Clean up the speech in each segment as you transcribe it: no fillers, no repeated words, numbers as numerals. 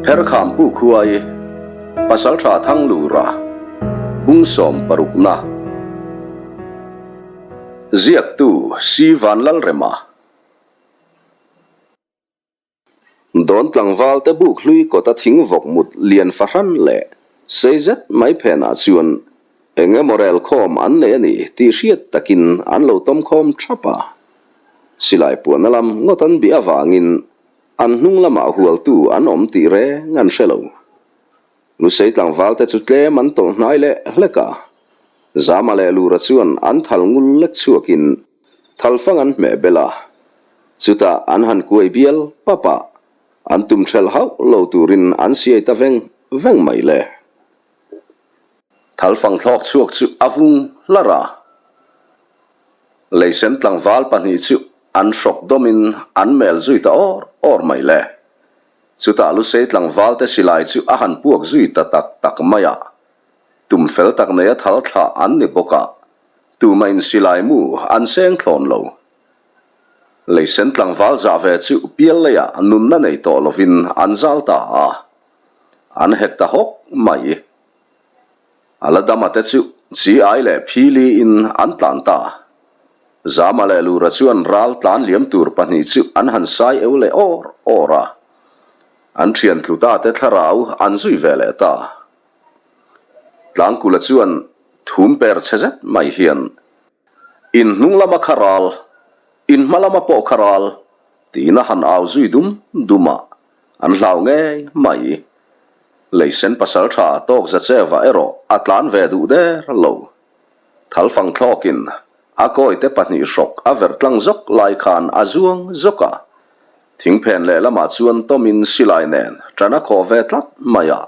Pherkham Pu Khuai, Pasaltha Thanglura, Bungsawm parukna. Ziaktu Si Vanlalrema. Dawn tlangval te buk hlui kawta thing vawk mut lian fahran leh sei zet mai phenah chuan eng emaw rel khawm an nei a ni tih hriat takin an lo tawm khawm thap a. Silai puahna lam ngawt an bih avangin an hnung lamah hualtu an awm tih reng an hre lo. Lusei tlangval te chu tlem an tawlh hnai leh hlek a, Zama leh Lura chuan an thal ngul lek chhuakin Thalfang an hmeh bel a, chutah an han kuai bial pap a, an tum ṭhelh hauh lo turin an siai ta veng veng mai le. Thalfang thlawk chhuak chu a vung hlar a, leisen tlangval pahnih chu an hrawk dawmin an mel zui ta awr awr mai le. Chutah Lusei tlangvalte silai chu a han puak zui ta tak tak mai a, tum fel tak neia thal thlah an ni bawk a, Tuma in silai mu an seng thlawn lo. Leisen tlangval zah ve chu pial leiah nunna nei tawh lovin an zal ta a, an hek ta hawk mai. A la dama te chu chi ai leh phili in an tlan ta. Zama leh Lura chuan ral tlan liam tur pahnih chu an han sai eu leh awr awr a. An thian tlu ta te thlarau an zui ve leh ta. Tlangkula chuan thum per chhe zet mai hian, In hnung lama kha ral, in hma lama pawh kha ral, tiin a han au zui dum dum a, an hlau ngei mai. Leisen pasal tha tawk za cheva erawh a tlan ve duh der lo. Thalfang thlawkin a kawite pahnih hrawk a verh tlang zawk lai khan a zuang zawk a, thingphen lehlamah chuan tawmin silai nen ṭan a khawh ve tlat mai a.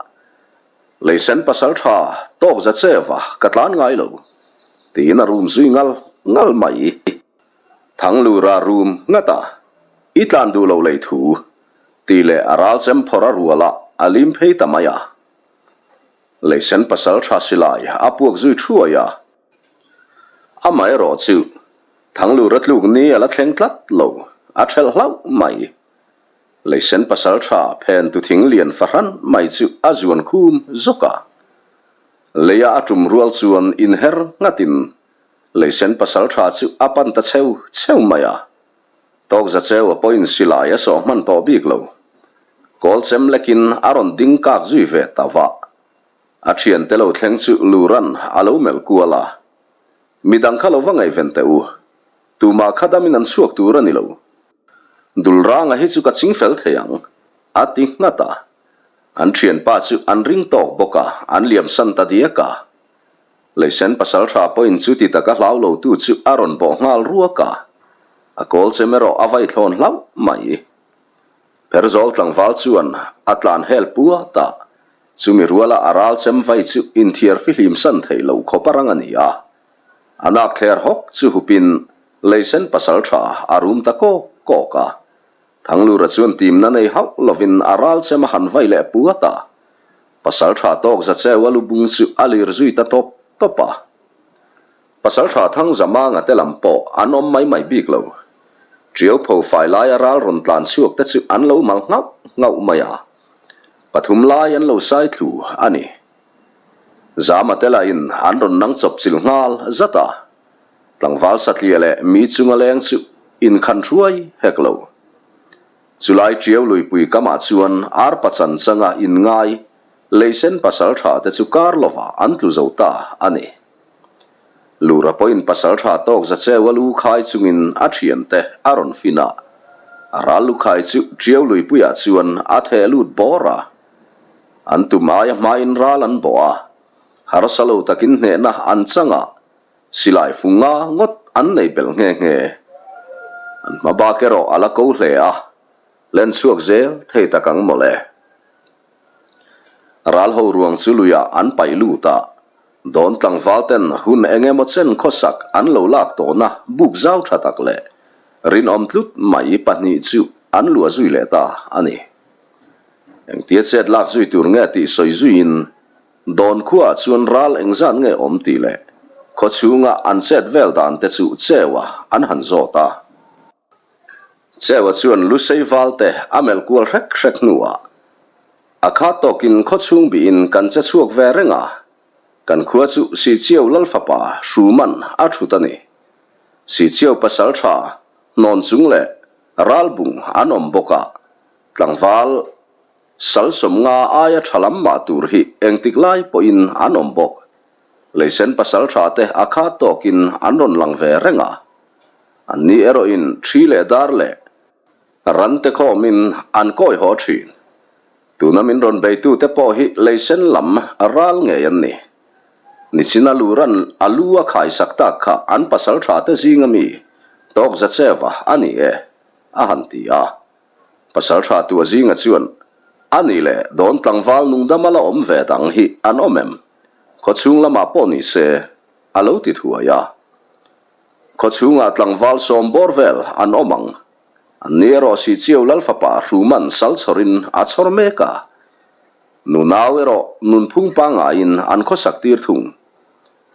Leisen pasal tha tawk za cheva ka tlan ngai lo, tiin a rum zui ngal ngal mai. Thanglura rum nghat a, I tlan duh lo lei thu, tih leh a ral chem phawrh a rual a, a lim phei ta mai a. Leisen pasal tha silai a puak zui thuai a. Amaherawh chu Thanglura tluk ni a la thleng tlat lo, a thelh hlauh mai. Leisen pasal tha phen tu thing lian fahran mai chu a zuan khum zawk a. Leia a tum rual chuan inher nghatin Leisen pasal tha chu a pan ta cheu cheu mai a. Tawkza cheu a pawhin silai a sawh hman tawh bik lo. Kawl chem lekin a rawn ding kak zui ve ta vah. A thiante lo thleng chu Luran a lo melh kual a. Midang kha lo va ngaihven teh u. Tumah kha damin an chhuak tur a ni lo. Dulranga hi chu ka ching fel thei ang, a ti nghat a. An thianpa chu an ring tawk bawk a, an liam san ta diak a. Leisen pasal tha pawhin chu ti taka hlau lotu chu a rawn bawh nghal ruak a. A kawl chem erawh a vai thlawn hlauh mai. Pherzawl tlangval chuan a tlan hel puat a, chumi ruala a ral chem vai chu inthiar fihlim san theih loh khawp a rang a ni a. A nak thler hawk chu hupin Leisen pasal tha a rum ta kawk kawk a. Thanglura chuan timna nei hauh lovin a ral chem a han vai leh puat a. Pasal tha tawk za cheu a lubung chu a lir zui ta tawp tawp a. Pasal tha thang za manga te lam pawh an awm mai mai bik lo. Tiau pho fai laia ral rawn tlan chhuak te chu an lo mal nghauh nghauh mai a. Pathum lai an lo sai thlu a ni. Zama te lahin an rawn nang chawp chilh nghal zat a. Tlangval satliah leh mi chunga leng chu inkhan hruai hek lo. Chulai Tiau luipui kamah chuan arpa chan changa inngai leisen pasal tha te chu kar lovah an tlu zo ta a ni. Lura pawhin pasal tha tawk za cheu a lu khai chungin a thiante a rawn fin a. A ral lu khai chu Tiau luipuiah chuan a theh lut bawr a. An tum aia hmain ral an bawh a, harsa lo takin hnehna an chang a. Silai fu nga ngawt an nei belh nghe nghe. An hma bak erawh a la ko hle a, len chhuak zel thei tak ang mawle. Ral ho ruang chu luiah an paih lut a, dawn tlangval ten hun eng emaw chen khawsak an lo lak tawhna buk zau tha tak leh rinawm tlut mai pahnih chu an luah zui leh ta a ni. Engtia chet lak zui tur nge tih sawi zuiin Dawn khuaah chuan ral engzat nge awm tih leh khaw chhunga an chet vel dan te chu Cheua an han zawt a. Cheua chuan Lusei val te a melh kual hrek hrek hnuah. A khat tawkin khawchhung bihin kan che chhuak ve reng a, kan khua chu Sihchiau Lalfapa Hruman a thut a ni. Sihchiau pasal tha hnawn chung leh ralbung an awm bawk a, tlangval sal sawmnga aia tha lam mah tur hi engtik lai pawhin an awm bawk. Leisen pasal tha te a khat tawkin an rawn lang ve reng a, anni erawhin thi leh dar leh Ran te khawmin an kawi haw thin. Tuna min rawn beitute pawh hi leisen lam ral ngei an ni. Nichina Luran a lu a khaisak tak kha an pasal tha te zinga mi tawk za cheva a ni e, a han ti a. Pasal tha tua zinga chuan, A ni le, dawn tlangval nungdama la awm ve dang hi an awm em? Khawchhung lamah pawh ni se, a lo ti thuai a. Khawchhungah tlangval sawm bawr vel an awm ang. An ni erawh Sihchiau Lalfapa Hruman sal chhawrin a chhawr mek a. Nunau erawh nunphung pangaiin an khawsak tir thung.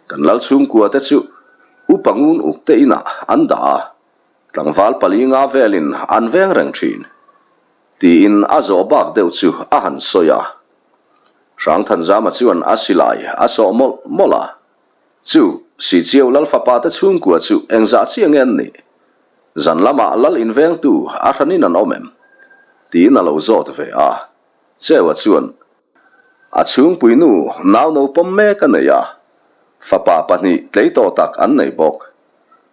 Kan lal chhungkua te chu upa ngun uk te inah an dah a, tlangval pali nga velin an veng reng thin. Tiin a zawh bak deuh chu a han sawi a. Hrangthanzama chuan a silai a sawh mawlh mawlh a. Chu, Sihchiau Lal fapa te chhungkua chu engzah chiah nge an nih? Zan lamah Lal invengtu a hranin an awm em? Tiin a lo zawt ve a. Cheua chuan, A chhungpui nu nau no pawm mek a nei a, fapa pahnih tlei tawh tak an nei bawk.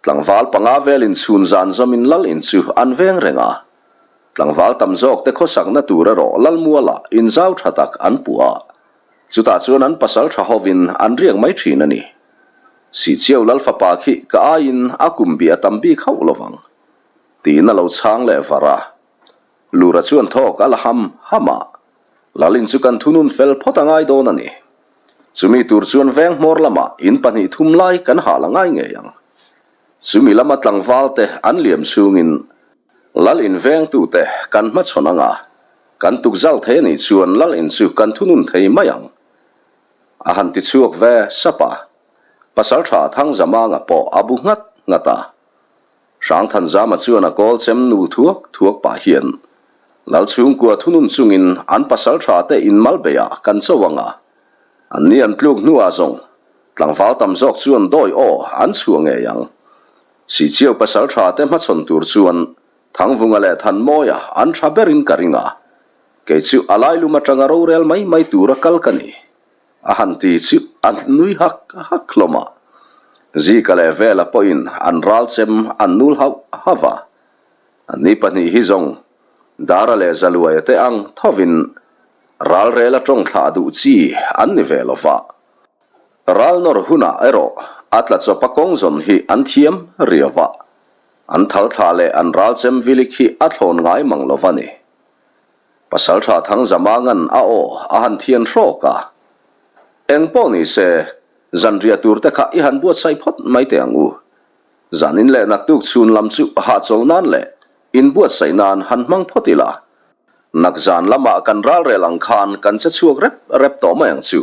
Tlangval panga velin chhun zan zawmin Lal in chu an veng reng a. Tlangval tam zawk te khawsakna tur erawh Lal mualah inzau tha tak an puh a. Chutah chuan an pasal tha hovin an riak mai thin a ni. Sihchiau Lal fapa khi ka aiin a kum bih a tam bik hauh lovang, tiin a lo chhang leh var a. Lura chuan thawk a la ham ham a, Lalin chu kan thunun fel phawt a ngai dawn a ni. Chumi tur chuan veng hmawr lamah in pahnih thum lai kan hal a ngai ngei ang. Chumi lama tlangval te an liam chhungin Lal in vengtute kan hmachhawn anga kan tukzal thei a nih chuan Lal in chu kan thunun thei mai ang. A han ti chhuak ve sap a, Pasaltha Thangzamanga pawh a bu nghat nghat a. Hrangthanzama chuan a kawl chem nul thuak thuak pah hian Lal chhungkua thunun chungin an pasaltha te in malbeiah kan cho anga an ni an tluk hnuah zawng tlangval tam zawk chuan dawi aw an chhuah ngei ang. Sihchiau pasal tha te hmachhawn tur chuan Thangvunga leh Thanmawia an tha berin ka ring a, kei chu a lailum atanga rorel mai mai tura kal ka ni, a han ti chu a nui hak hak hlawm a. Zika leh Vela pawhin an ral chem an nul hauh hauh a, anni pahnih hi zawng Dara leh Zaluaia te ang thovin ralrela tawng thlah duh chi an ni ve lo va. Ral nawr hunah erawh a tla chawpa kawng zawn hi an thiam riau a, an thal thla leh an ral chem vilik hi a thlawn ngai mang lo va ni. Pasaltha Thangzamangan a aw a han thian hrawk a, Eng pawh ni se, zanriah tur te kha i han buatsaih phawt mai teh ang u. Zanin leh naktuk chhun lam chu hahchawl nan leh inbuatsaih nan han hmang phawt ila, nakzan lamah kan ralrel ang khan kan che chhuak rep rep tawh mai ang chu.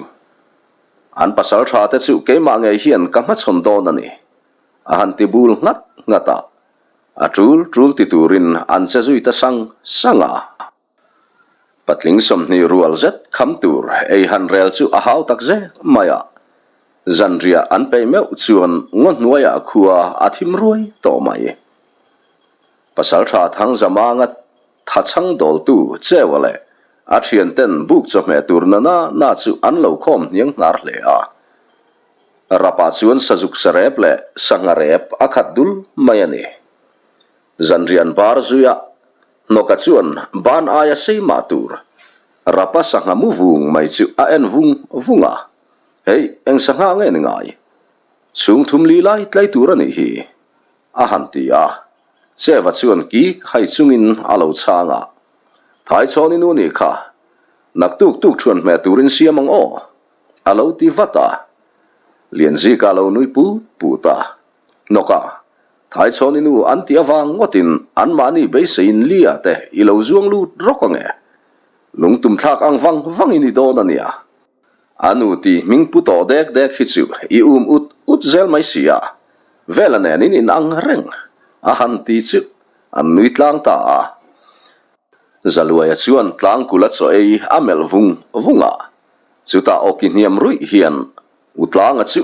An pasal tha te chu keimah ngei hian ka hmachhawn dawn a ni, a han ti bul nghat nghat a. A tul tul ti turin an che zui ta sang sang a. Patling 20 rual zet kham tur ei han rel chu a hau tak zek mai a. Zanriah an peih meuh chuan ngaw hnuaiah khua a thim ruai tawh mai. Pasal tha Thangzamanga Tha chhang dawltu Cheua leh a thianten buk chawhmeh tur na na na chu an lo khawm hniang hnar hle a. Rapah chuan sazuk sarep leh sangha rep a khat dul mai a ni. Zanrian bar zuia Hnawka chuan ban aia sei mah tur Rapa sangha mu vung mai chu a en vung vung a, Hei, eng sangha nge ni ngai? Chhung thum li lai tlai tur a nih hi. A han ti a, Cheva chuan kik hai chungin a lo chhang a, Thaichhawn i nu nih kha, naktuk tuk thuan hmeh turin siam ang aw, a lo ti vat a. Lianzika lo nui put put a, Hnawka, Thaichhawn i nu an ti avang ngawtin anmahni beiseiin Lia te i lo zuang lut rawk ang e. Lungtum thlak ang vang vangin i dawn a nia. A nu tih hming pu tawh dek dek hi chu i um ut ut zel mai si a, Vela nen in inang reng a han ti chu an nui tlang ta a. Zaluaia chuan tlangkula chaw ei a melh vung vung a, chutah awki hniam ruih hian U Tlanga chu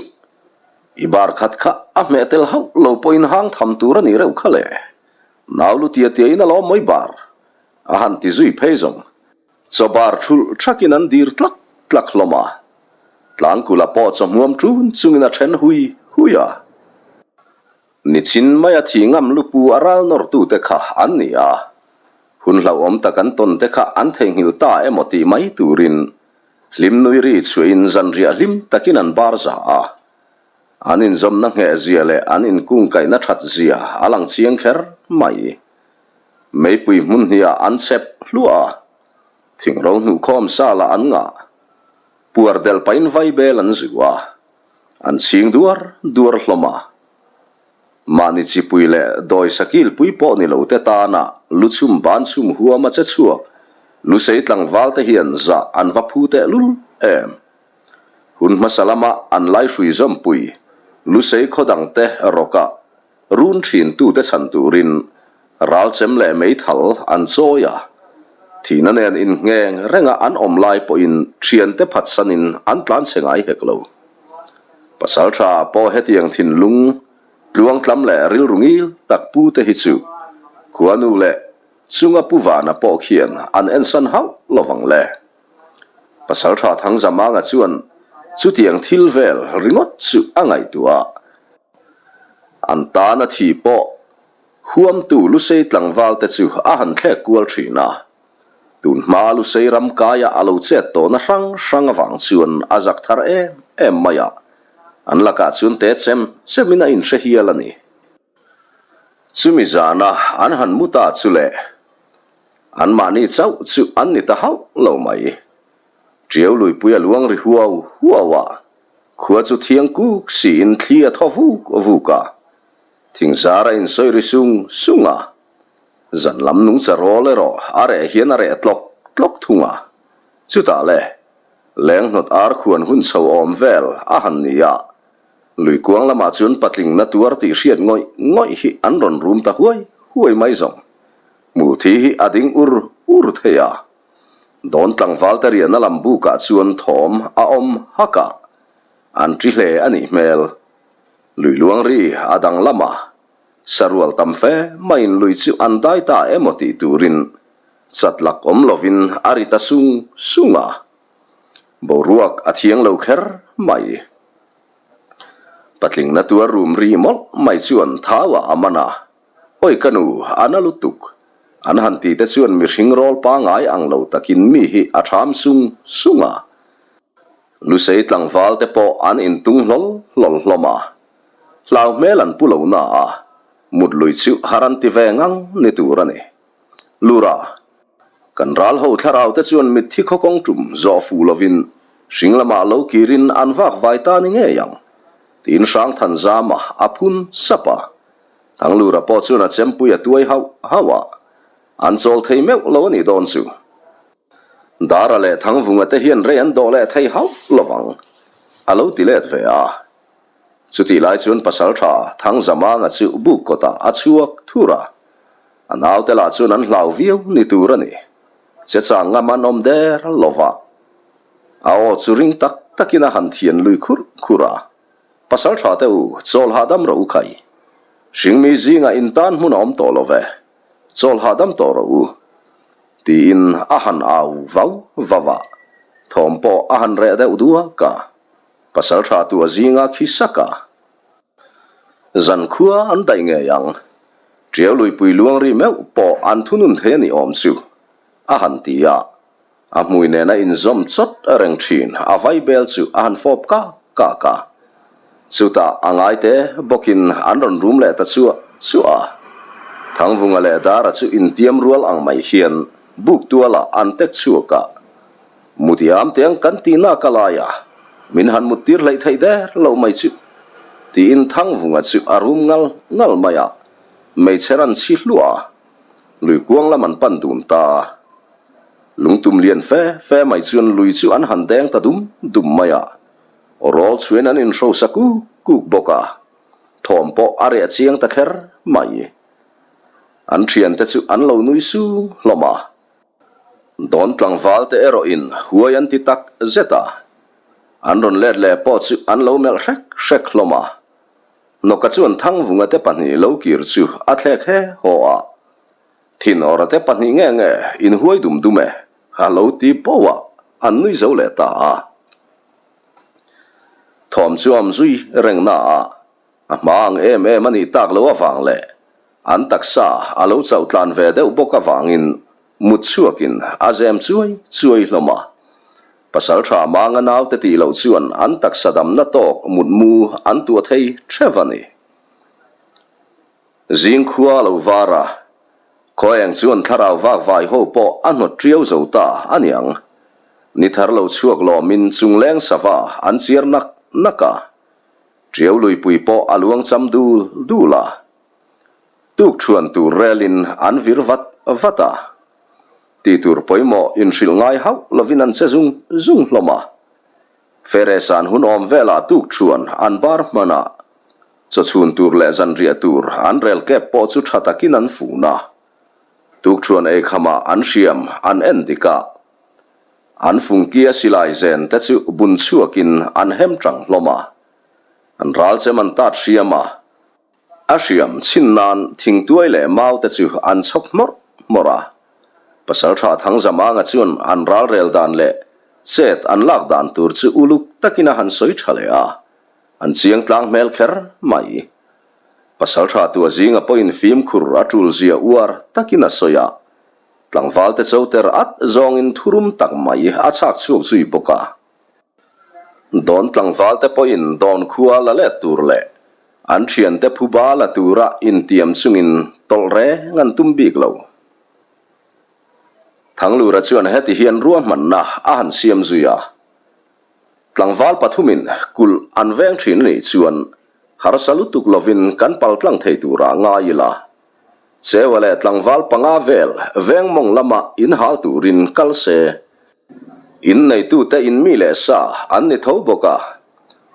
i bar khat kha a hmeh tel hauh lo pawhin hang tham tur a nih reuh kha le, nau lu tia tia in a lawm mai bar a han ti zui phei zawng. Chaw bar thulh thakin an dir tlak tlak hlawm a, Tlangkula pawh chaw hmuam ṭun chungin a then hui hui a. Nichin maia thi ngam lupu a ral nawrtute kha an ni a, hun hlauhawm tak an tawn te kha an theihnghilh ta emaw tih mai turin hlim nui ri chhuahin zanriah hlim takin an bar za a. An inzawmna ngheh zia leh an inkungkaihna that zia a lang chiang kher mai. Meipui hmun hniah an chep hluah a, thingro hnuhkhawm sa lah an ngah. Puar delh pahin vaibel an zu a, An chhing duar duar hlawm a. Mahni chipui leh dawi sakilpui pawh ni lo te tana lu chhum ban chhum huam a che chhuak Lusei tlangval te hian zah an va phu teh lul em. Hun hmasa lama an laihrui zawmpui Lusei khaw dang te rawkah Run thin tute chhan turin ralchem leh meithal an chawi a, thihna nen inngheng renga an awm lai pawhin thiante phatsanin an tlanchhe ngai hek lo. Pasaltha pawh hetiang thinlung tluangtlam leh rilru ngil tak pu te hi chu khuanu leh chunga pu vana pawh khian an ensan hauh lovang le. Pasaltha Thangzamanga chuan chutiang thil vel ringawt chu a ngaihtuah a. An tana thi pawh huamtu Lusei tlangval te chu a han thlek kual thin a. Tun hma Lusei ram kaia a lo chet tawhna hrang hrang avang chuan a zak thar em em mai a, an lakah chuan te chem chemin a inhre hial a ni. Chumi zana an han mu ta chu le, anmahni chauh chu an ni ta hauh lo mai. Tiau luipui a luang ri huau huau a, Khua chu thiang kuk siin thli a thaw vuk vuk a, thingzar a insawi ri sung sung a. Zan lam nungcha rawl erawh a reh hian a reh tlawk tlawk thung a. Chutah le, lenghnawt ar khuan hun chho awm vel a han ni a, lui kuang lamah chuan patling na tuar tih hriat ngawih ngawih hi an rawn rum ta huai huai mai zawng. Hmulthi hi a ding ur ur thei a. Dawn tlangval te riahna lam bukah chuan thawm a awm hak a, an ṭi hle a nih hmel. Lui luang ri a dang lam a, sarual tam fe maiin lui chu an dai ta emaw tih turin chat lak awm lovin a ri ta sung sung a, boruak a thiang lo kher mai. Patling na tuar rum ri mawlh mai chuan thauah a man a, Oi ka nu, a na lutuk. An han ti te chuan mihring rawl pangai ang lo takin mi hi a ṭham sung sung a. Lusei tlangval te pawh an intung hlawl hlawl hlawm a. Hlau hmel an pu lo na a, mut lui chu har an ti ve ngang ni tur a ni. Lura, kan ral ho thlarau te chuan mitthi khaw kawng tum zawh fuh lovin hring lamah lo kirin an vak vai ta ni ngei ang, tiin Hrangthanzama a phun sap a. Thanglura pawh chuan a chempui a tuai hauh hauh a, an chawl thei meuh lo a nih dawn chu. Dara leh Thangvunga te hian rei an dawh leh thei hauh lo vang, a lo ti let ve a. Chutih lai chuan Pasaltha Thangzamanga chu buk kawtah a chhuak thur a, a naute lah chuan an hlau viau ni tur a ni. Che chang ngam an awm der lo va, a aw chu ring tak takin a han thian lui khurh khurh a. Pasal tha te u, chawl hahdam rawh u khai. Hringmi zingah in tan hmun a awm tawh lo ve, chawl hahdam tawh rawh u. Tiin a han au vau vau a, thawm pawh a han reh deuh duak a. Pasal tha tu a zinga khi sak a. Zan khua an daih ngei ang. Tiau luipui luang ri meuh pawh an thunun thei a nih awm chu, a han ti a. A hmui nena inzawm chawt reng thin a vaibel chu a han fawp kak kak a. Chutah a ngaite bawkin an rawn rum leh ta chuah chuah a. Thangvunga leh Dara chu intiam rual ang mai hian buk tualah an tek chhuak a. Mutiam teng kan tih nak a lai a, min han muttir hleih theih der lo mai chu, tiin Thangvunga chu a rum ngal ngal mai a, hmeichhe ran chhi hluah a, lui kuang lam an pan dun ta a. Lungtum lian fe fe mai chuan lui chu an han deng ta dum dum mai a, aw rawl chhuain an inhrosa kuk kuk bawk a, thawm pawh a reh chiang ta kher mai. An thiante chu an lo nui sung hlawm a. Dawn tlangval te erawh in huai an ti tak zet a, an rawn let leh pawh chu an lo melh hrek hrek hlawm a. Hnawka chuan Thangvunga te pahnih lo kir chu a thlek he haw a, Thinawra te pahnih nge nge in huai dum dum e, a lo ti poh a, an nui zo leh ta a. Thawm chu a awm zui reng na a, a hma ang em em a nih tak loh avang leh an taksa a lo chauh tlan ve deuh bawk avangin mut chhuakin a zem chuai chuai hlawm a. Pasal tha manga naute tih loh chuan an taksa damna tawk mutmu an tuah thei theuh a ni. Zing khua lo var a, khaw eng chuan thlarau vak vai ho pawh a hnawt ṭiau zo ta a niang. Ni thar lo chhuak lawmin chungleng sava an chiar nak nak a, ṭiau luipui pawh a luang cham dul dul a. Tuk ṭhuan tur relin an vir vat vat a, tih tur pawimawh inhrilh ngai hauh lovin an che zung zung hlawm a. Feresan hun awm velah tuk ṭhuan an bar hman a, Chawchhun tur leh zanriah tur an rel kep pawh chu tha takin an fun a, tukṭhuan eikhamah an hriam an en dik a, an fungkia silai zen te chu bun chhuakin an hem ṭang hlawm a, an ral chem an tat hriam a, a hriam chhin nan thingtuai leh mau te chu an chhawk hmawrh hmawrh a, Pasalṭha Thangzamanga chuan an ral rel dan leh chet an lak dan tur chu uluk takin a han sawi ṭha leh a. An chiang tlang hmel kher mai. Pasalṭha tua zinga pawhin fimkhur a ṭul zia uar takin a sawi a, tlangvalte cho ter at zawngin thurum tak mai a chhak chhuak zui bawk a. Dawn tlangvalte pawhin dawn khua la let tur leh an ṭhiante phuba la tura intiam chungin tawlh reng an tum bik lo. Thanglura chuan heti hian ruahmanna a han siam zui a. Tlangval pathumin kulh an veng thin anih chuan harsa lutuk lovin kan pal tlang thei turah ngai ila. Cheua leh tlangval panga vel veng mawng lama in hal turin kal se. In neitute in mi leh sa an ni tho bawk a,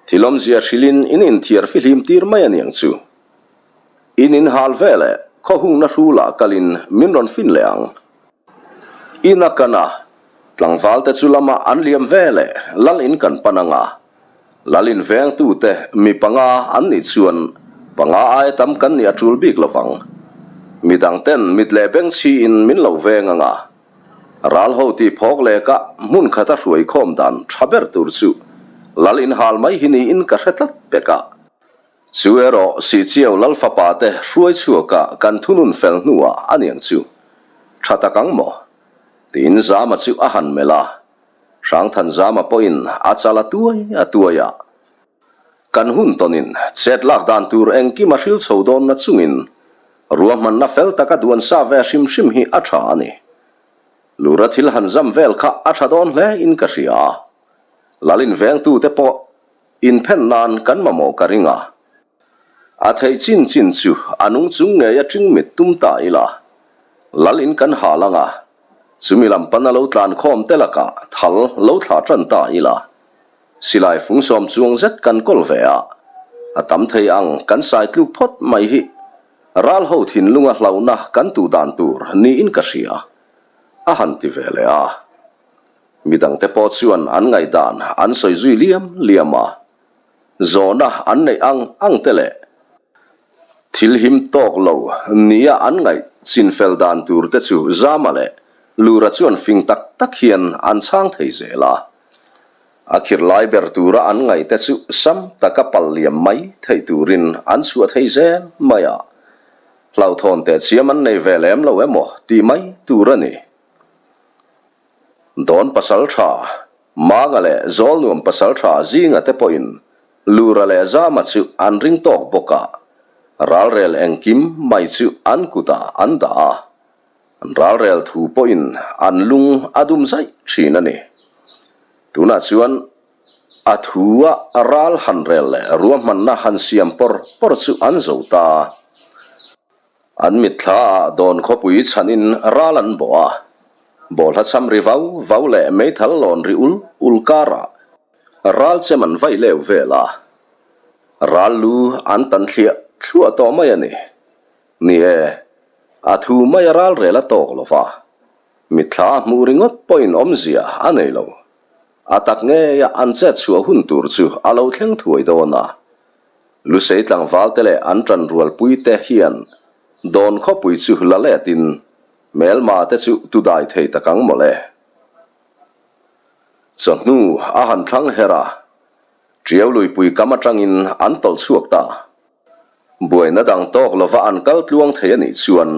thil awmzia hrilhin in inthiar fihlim tir mai aniang chu. In in hal veleh khaw hungna hrulah kalin min rawn fin leh ang. In a kan a, tlangvalte chu lama an liam ve leh lal in kan pan ang a, lal in vengtute mi panga an nih chuan panga aia tam kan nih a tul bik lo vang. Mi dangten mit leh beng chhiin min lo veng ang a, ral ho tih phawk leka hmun khata hruai khawm dan tha ber tur chu lal in hal mai hi niin ka hre tlat pek a. Chu erawh Sihchiau Lal fapa te hruai chhuaka kan thunun fel hnuah a niang chu tha tak ang maw? tiin Zama chu a han melh a, Hrangthan Zama pawhin a chal a tuai a tuai a. Kan hun tawnin chet lak dan tur engkim a hril chho dawn na chungin ruahmanna fel taka duan sa ve hrim hrim hi a tha a ni. Lura thil han zam vel kha a tha dawn hle in ka hria a, Lalin vengtute pawh Inphen nan kan mamawh ka ring a, a theih chin chin chu a nung chung ngei a ṭing mit tum ta ila, lal in kan hal ang a, chumi lam pana lo tlan khawm te lakah thal lo thlah ṭan ta ila, silai fung sawm chuang zet kan kawl ve a, a tam thei ang kan sai tluk phawt mai hi ral ho thinlunga hlauhna kan tuh dan tur niin ka hria, a han ti ve leh a. Midangte pawh chuan an ngaihdan an sawi zui liam liam a, zawhna an neih ang ang te leh thil him tawk lo nia an ngaih chinfel dan tur te chu Zama leh Lura chuan fing tak tak hian an chhang thei zel a. A khirh lai ber tura an ngaih te chu sam taka pal liam mai theih turin an chhuah thei zel mai a, hlauhthawn teh chiam an nei ve lem lo emaw tih mai tur a ni. Dawn pasal tha, Manga leh Zawlnuam pasal tha zinga te pawhin Lura leh Zama chu an ring tawk bawk a, ralrel engkim mai chu an kutah an dah a, an ralrel thu pawhin an lung a dum zaih thin a ni. Tunah chuan a thu a ral han rel leh ruahmanna han siam pawr pawr chu an zo ta. An mitthla ah dawn khawpui chhanin ral an bawh a, bawlhla cham ri vau vau leh meithal lawn ri ul ul karah ral chem an vaih leu vel a, ral lu an tan thliah thluah tawh mai a ni. Ni e, a thu mai a ral rel a tawk lo va. Mitthla a hmuh ringawt pawhin awmzia a nei lo. A tak ngeia an chet chhuah hun tur chu a lo thleng thuai dawn a. Lusei tlangvalte leh an ṭanrualpuite hian dawn khawpui chu la letin hmelma te chu tu dai thei tak ang mawle. Chawhnu a han thlang her a, Ṭiau luipui kam aṭangin an tawlh chhuak ta. Buaina dang tawk lova an kal tluang thei a nih chuan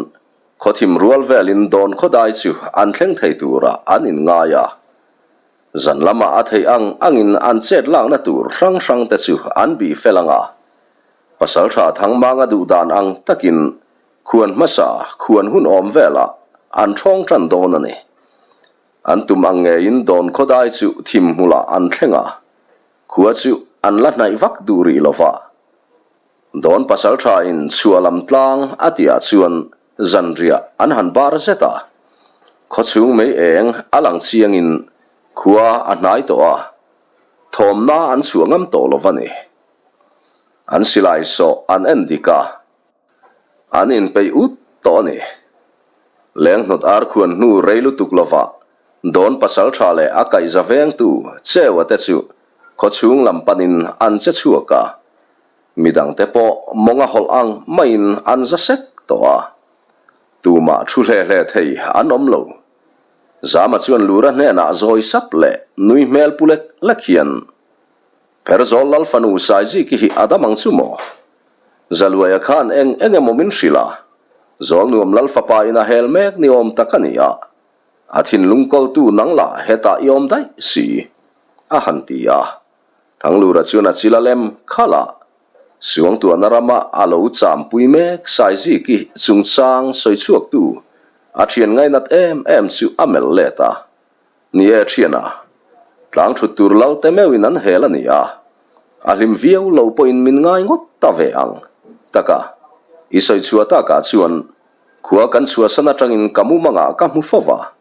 khawthim rual velin dawn khawdai chu an thleng thei turah an inngai a. Zan lamah a theih ang angin an chet lakna tur hrang hrang te chu an bih fel ang a. Pasalṭha Thangmanga duh dan ang takin khuan hmasa khuan hun awm velah an ṭhawng ṭan dawn a ni. An tum ang ngeiin dawn khawdai chu thim hmulah an thleng a. Khua chu an la hnaih vak duh rih lo va. Dawn pasal thain chhuah lam tlang a tihah chuan zanriah an han bar zet a. Khawchhung mei eng a lang chiangin khua a hnai tawh a, thawmna an chhuah ngam tawh lo va ni. An silai sawh an en dik a. An inpeih ut tawh a ni. Lenghnawt ar khuan hnu rei lutuk lovah Dawn pasal tha leh a kaihza vengtu Cheua te chu khawchhung lam panin an che chhuak a. Midangte pawh mawng a hawlh ang maiin an za sek tawh a. Tumah thu hle hle thei an awm lo. Zama chuan Lura hnenah zawi sap leh nui hmel pu lek lek hian Pherzawl Lal fanu Saiziki hi a dam ang chu maw? Zaluaia khan eng eng emaw min hrilh a, Zawlnuam Lal fapa in a hel mek ni awm tak a ni a, a thinlung kawltu nang lah hetah i awm daih si, a han ti a. Thanglura chuan a chil a lem khalh a, Suangtuahna rama a lo champui mek Saiziki chungchang sawi chhuaktu a thian ngainat em em chu a melh let a. Ni e thiana, tlang thut tur lal te meuhin an hel a ni a, a hlim viau lo pawhin min ngai ngawt ta ve ang. Taka, i sawi chhuah takah chuan khua kan chhuahsan atangin ka mumangah ka hmu fo va,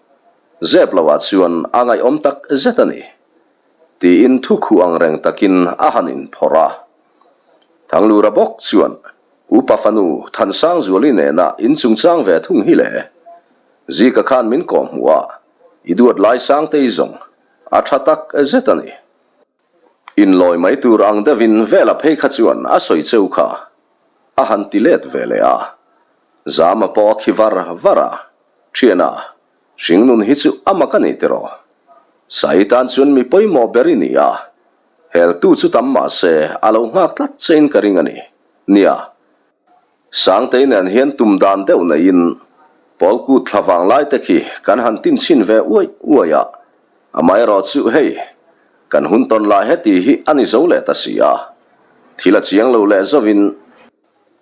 zep loah chuan a ngaihawm tak zet a ni, tiin thu khuh ang reng takin a han inphawrh a. Thanglura bawk chuan Upa fanu Thansangzuali nena inchungchang ve thung hi le, Zika khan min kawhhmuh a, i duat lai Sangtei zawng a tha tak zet a ni. Inlawi mai tur ang deuhin Vela phei kha chuan a sawi cheu kha a han ti let ve leh a. Zama pawh a khi var var a, Thiana, hringnun hi chu a mak a ni tiraw? Sai tan chuan mi pawimawh ber i ni a, heltu chu tam mah se a lo nghak tlat chein ka ring a ni. Nia. Sangtei nen hian tum dan deuh neiin Pawlkut thla vang lai te khi kan han tin chhin ve uaih uaih a, amaherawh chu hei, kan hun tawn lai heti hi a ni zo leh ta si a, thil a chiang lo leh zovin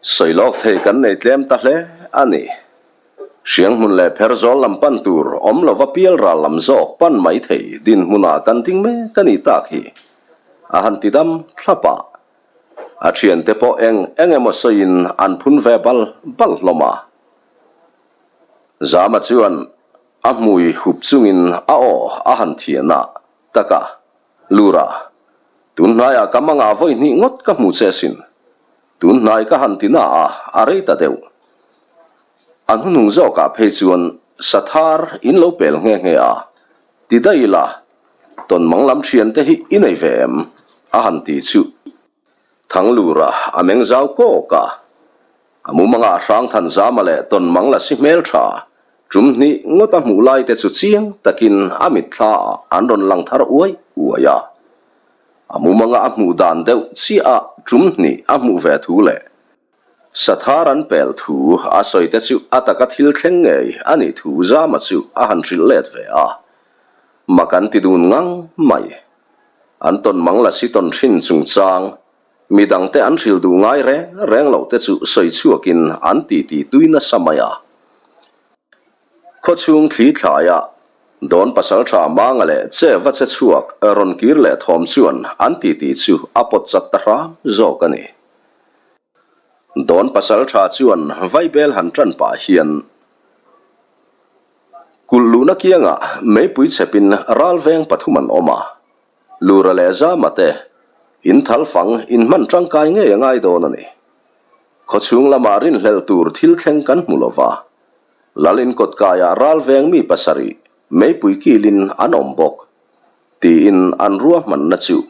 sawi lawk thei kan nei tlem ta hle a ni. Hrianghmun leh Pherzawl lam pan tur awm lova pial ral lam zawk pan mai thei dinhmunah kan ding mek a ni tak hi a han ti dam thlap a. A thiante pawh eng eng emaw sawiin an phun ve bal bal hlawm a. Zama chuan a hmui hup chungin a aw a han thian a, Taka, Lura, tun hnaiah ka mangah vawi hnih ngawt ka hmu che asin. Tun hnai ka han ti na a, a rei ta deuh. A hnuhnung zawkah phei chuan Sathar in lo pel nghe nghe a, ti daih ila, Tawnmang lam thiante hi i nei ve em? a han ti chu. Thanglura a meng zau kawk a. A mumangah Hrangthanzama leh Tawnmang la si hmel tha tum hnih ngawt a hmuh lai te chu chiang takin a mitthla ah an rawn lang thar uai uai a. A mumanga a hmuh dan deuh chiah ah tum hnih a hmuh ve thu leh Sathar an pel thu a sawi te chu a taka thil thleng ngei a nih thu Zama chu a han hrilh let ve a. Mak an ti dun ngang mai. An tawn mang la si tawn thin chungchang midang te an hrilh duh ngai reng reng loh te chu sawi chhuakin an titi tui nasa mai a. Khawchhung thli thlaia Dawn pasaltha Manga leh che va che chhuak rawn kir leh thawm chuan an titi chu a pawt chat ta hram zawk a ni. Dawn pasaltha chuan Vaibel han tan pah hian kulh luhna kiangah meipui chhepin ralveng pathum an awm a, Lura leh Zama te in thal fang in hman tangkai ngei a ngai dawn a ni. Khawchhung lamah rinhlelh tur thil thleng kan hmu lo va, Lalin kawtkaiah ralveng mi pasarih. Meipui kilin an awm bawk, tiin an ruahmanna chu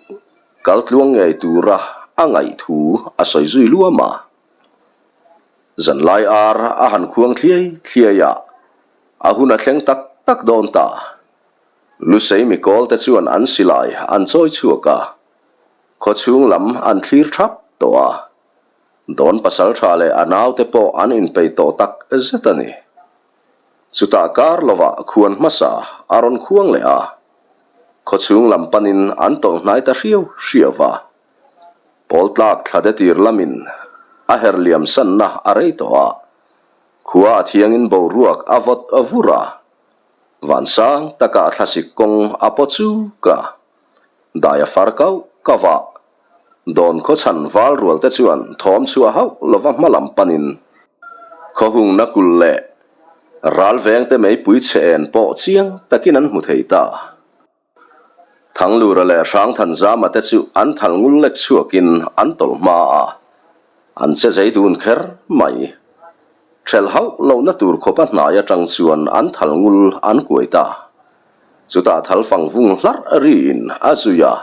kaltluang ngei tura a ngaih thu a sawi zui luam a. Zanlai ar a han khuang thliai thliai a, a hun a thleng tak tak dawn ta. Lusei mikawl te chuan an silai an chawi chhuak a, khawchhung lam an thlir thap tawh a. Dawn pasaltha leh a naute pawh an inpeih tawh tak zet a ni. Chutah kar lovah khuan hmasa a rawn khuang leh a, khawchhung lam panin an tawlh hnai ta hriau hriau va. Pawl tlak thla de tir lamin a her liam sanna a rei tawh a, khua a thiangin boruak a vawt vur a, vansang takah thlasik kawng a paw chuk a, dai a far kauh kauh a. Dawn khawchhan val rual te chuan thawm chhuah hauh lova hma lam panin khawhungna kulh leh ral veng te meipui chhe en pawh chiang takin an hmu thei ta. Thanglura leh Hrangthanzama te chu an thal ngul lek chhuakin an tawlh hma a, an che zei dun kher mai. Ṭhelh hauh lohna tur khawpa hnai aṭang chuan an thal ngul an kuai ta. Chutah thal fang vung hlarh riin a zui a.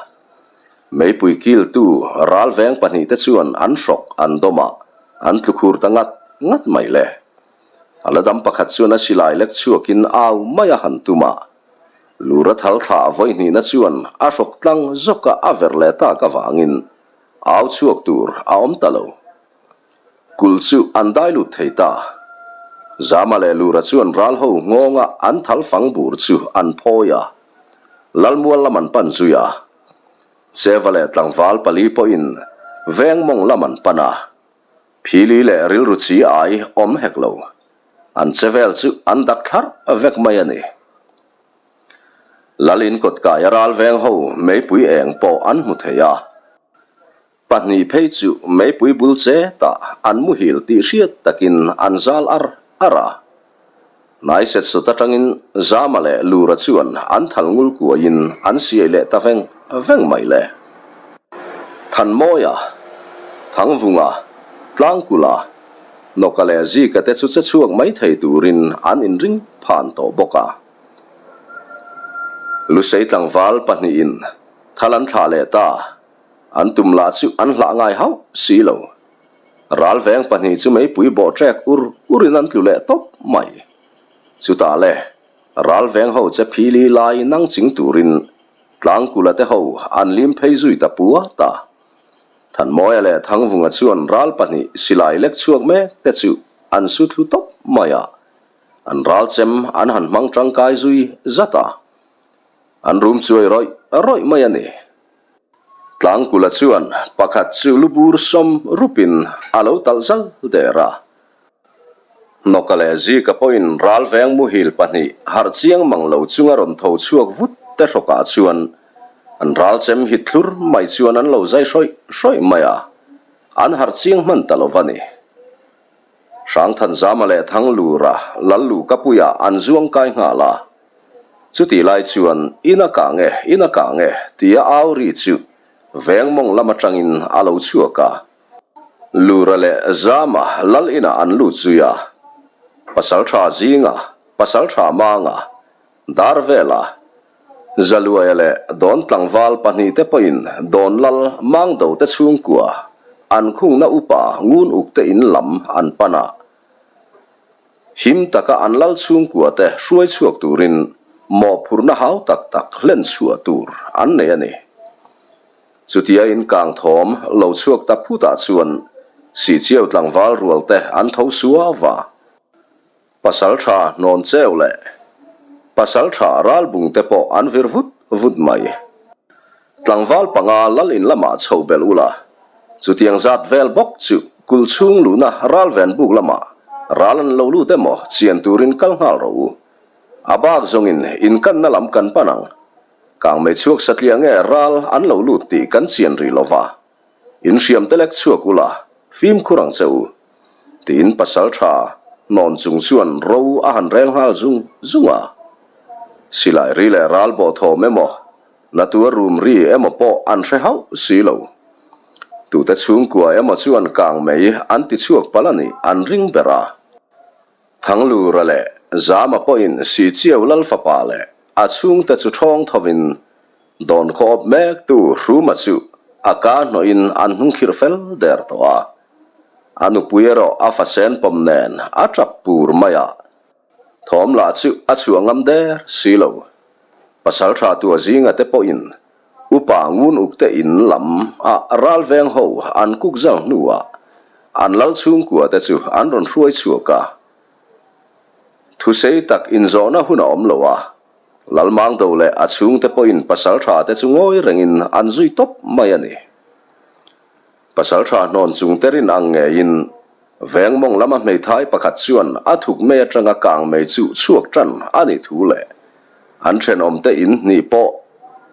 Meipui kiltu ral veng pahnihte chuan an hrawk an dawm a, an tlu khur ta ngat ngat mai le. A la dam pakhat chuan a silai lek chhuakin au mai a han tum a. Lura thal thlah vawi hnihna chuan a hrawk tlang zawk a a ver leh tak avangin au chhuak tur a awm ta lo. Kulh chu an dai lut thei ta. Zama leh Lura chuan ral ho nghawnga an thal fang bur chu an phawi a, Lalmual lam an pan zui a. Seva leh tlangval pali pawhin veng mawng lam an pan a, phili leh rilru chi ai awm hek lo. An che vel chu an dak thlarh vek mai a ni. Lalin kawtkai a ral veng ho meipui eng pawh an hmu thei a. Pahnih phei chu meipui bul che tah an muhil tih hriat takin an zal ar ar a. Hnai set sawt atangin Zama leh Lura chuan an thal ngul kuaiin an siai leh ta veng veng mai le. Thanmawia, Thangvunga, Tlangkula, Nawka leh Zika te chu che chhuak mai thei turin an inring phan tawh bawk a. Lusei tlangval pahnihin thal an thlah leh ta. An tum lah chu an hlah ngai hauh si lo. Ral veng pahnih chu meipui bawh ṭek ur urin an tlu leh tawp mai. Chutah le, ral veng ho che phili lai nang ching turin Tlangkula te ho an lim phei zui ta puat a. Thanmawia leh Thangvunga chuan ral pahnih silai lek chhuak mek te chu an su thlu tawp mai a. An ral chem an han hmang tangkai zui zat a. An rum chuai rawih rawih mai a ni. Tlangkula chuan pakhat chu lubur sawm rupin a lo talh zal der a. Hnawka leh Zika pawhin ral veng muhil pahnih harh chiang mang lo chunga rawn tho chhuak vut te hrawkah chuan an ral chem hit thlur mai chuan an lo zai hrawih hrawih mai a, an harh chiang hman ta lo va ni. Hrangthanzama leh Thanglura Lallukapuia an zuang kai nghal a. Chutih lai chuan, In a kang e, in a kang e, tia au ri chu veng mawng lam atangin a lo chhuak a. Lura leh Zama lal inah an lut zui a. Pasaltha Zinga, Pasaltha Manga, Darvela, Zaluaia leh Dawn tlangval pahnihte pawhin Dawn lal Mangdo te chhungkua an khungna upa ngun uk te in lam an pan a. Him taka an lal chhungkua te hruai chhuak turin mawhphurhna hau tak tak hlen chhuah tur an nei a ni. Chutia in kang thawm lo chhuak ta phutah chuan Sihchiau tlangval rual te an tho suau a. Pasal tha hnawn cheu leh pasal tha ralbung te pawh an vir vut vut mai. Tlangval panga lal in lamah chho belh ula, chutiang zat vel bawk chu kul chhung luhna ral ven buk lamah ral an lo lut emaw chian turin kal nghal rawh u. A bak zawngin inkanna lam kan pan ang. Kangmei chhuak satliah nge ral an lo lut tih kan chian rih lo va. In hriam te lek chhuak ula, fimkhur ang che u. Tiin pasal tha hnawn chung chuan ro a han rel nghal zung zung a. Silai ri leh ral bawh thawm emaw, Natua rum ri emaw pawh an hre hauh si lo. Tute chhungkua emaw chuan kang mei an ti chhuak palh a nih an ring ber a. Thanglura leh. Zama pawhin Sichiau Lal fapa leh a chhungte chu ṭhawng thovin dawn khaw awp mektu Hruma chu a ka hnawhin an hnung khirh fel der tawh a. A nupui erawh a fasen pawm nen a ṭap pur mai a, thawm lah chu a chhuah ngam der si lo. Pasalṭha tua zinga te pawhin Upa ngun uk te in lam ah ral veng ho an kuk zal hnuah an lal chhungkua te chu an rawn hruai chhuak a. Thusei tak inzawhna hun a awm lo a, Lalmangdo leh a chhungte pawhin pasaltha te chu ngawi rengin an zui tawp mai a ni. Pasaltha hnawn chung te rin ang ngeiin Veng mawng lama hmeithai pakhat chuan a thuk mei atanga kang mei chu chhuak tan a nih thu leh an thenawmte in hnih pawh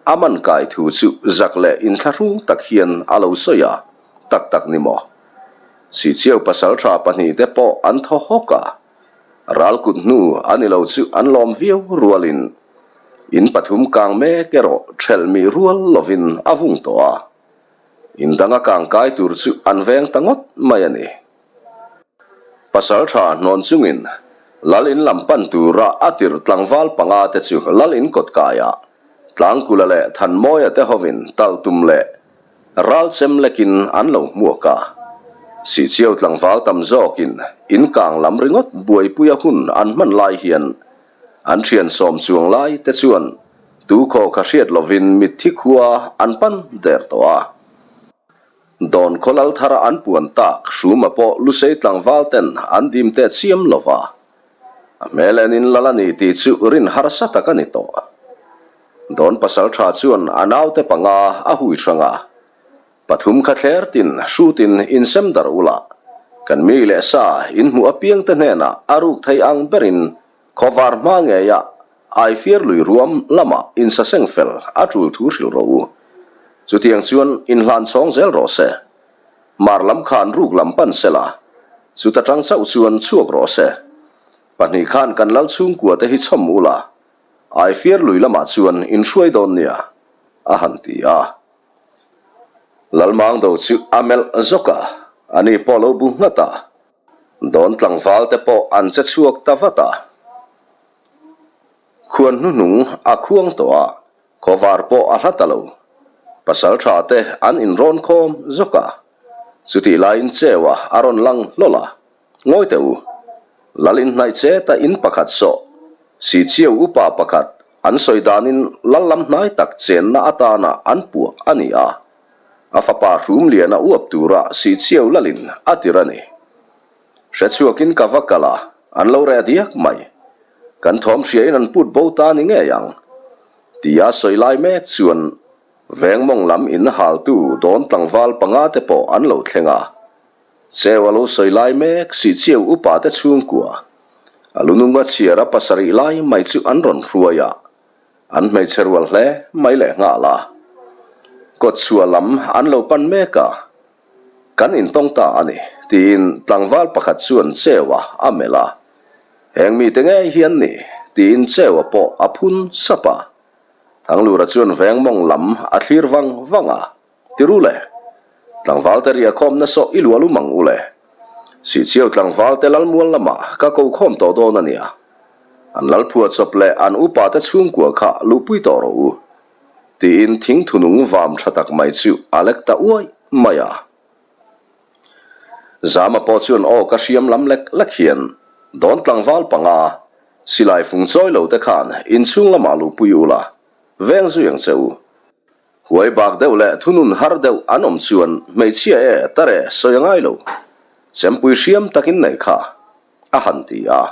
a man kai thu chu zak leh inthlahrung tak hian a lo sawi a, tak tak ni maw? Sichiau pasaltha pahnihte pawh an thaw hawk a, ral kut hnu a ni lo chu an lawm viau rualin in pathum kang mek erawh thelh mih rual lovin a vung tawh a. In danga kangkai tur chu an veng ta ngawt mai a ni. Pasaltha hnawn chungin Lal in lam pan tura a tirh tlangval panga te chu Lal in kawt kaiah Tlangkula leh Thanmawia te hovin talh tum leh ral chem lekin an lo hmuak a. Sihchiau tlangval tam zawkin in kang lam ringawt buaipuia hun an hman lai hian an thian sawm chuang lai te chuan Tu khaw kha hriat lovin mitthi khua an pan der tawh a. Dawn khaw lal thara an puan tak Hruma pawh Lusei tlangval ten an dim teh chiam lo va. A hmel enin lal a ni tih chu rin harsa tak a ni tawh. Dawn pasal tha chuan a naute panga a hui hrang a. Pathum kha thler tin hrutin insem darh ula, kan mi leh sa inhmuh apiangte hnenah a ruk thei ang berin Khawvar hma ngeia Aifiar lui ruam lamah insaseng fel a tul thu hrilh rawh u. Chutiang chuan inhlan chhawng zel rawh se. Mar lam khan ruk lam pan sela, chuta tang chauh chuan chhuak rawh se. Pahnih khan kan lal chhungkua te hi chhawm ula, Aifiar lui lamah chuan inhruai dawn nia, a han ti a. Lalmangdo chu a melh zawk a, ani pawh lo bu nghat a. Dawn tlangval te pawh an che chhuak ta vat a. Khuan hnuhnung a khuang tawh a, khawvar pawh a hla ta lo. Pasal tha te an inrawn khawm zawk a. Chutih laiin Cheua a rawn lang hlawl a, Ngawi teh u, Lal inhnaih chet a in pakhat sawh, Sichiau upa pakhat an sawi danin Lal lam hnai tak chenna atana an puah a ni a. A fapa hrum lian a uap tura Sichiau lalin a tir a ni. Hre chhuakin ka va kal a, an lo reh diak mai. Kan thawm hriain an put bo ta ni ngei ang. Tia sawi lai mek chuan veng mawng lam in haltu dawn tlangval panga te pawh an lo thleng a. Cheu a lo sawi lai mek Sichiau upa te chhungkua a lununga chhiar a pasarih lai mai chu an rawn hruai a. An hmeichhe rual hle mai leh nghal a, kawtchhuah lam an lo pan mek a, kan intawng ta a ni, tiin tlangval pakhat chuan Cheua a melh a. Heng mite ngei hi an ni, tiin Cheua pawh a phun sap a. Thanglura chuan veng mawng lam a thlir vang vang a. Ti ru le. Tlangval te riah khawm na sawh i luah lum ang u le. Sihchiau tlangval te lalmual lamah ka ko khawm tawh dawn a nia. An lalphua chawp leh an upa te chhungkua kha luhpui tawh rawh u. Tiin thing thunung vam tha tak mai chu a lek ta uai mai a. Zama pawh chuan aw ka hriam lam lek lek hian dawn tlangval panga silai fung chawi lo te khan inchhung lamah luhpui ula veng zui ang che u. Huai bak deuh leh thunun har deuh an awm chuan hmeichhia e tare sawi a ngai lo. Chempui hriam takin nei kha a han ti a.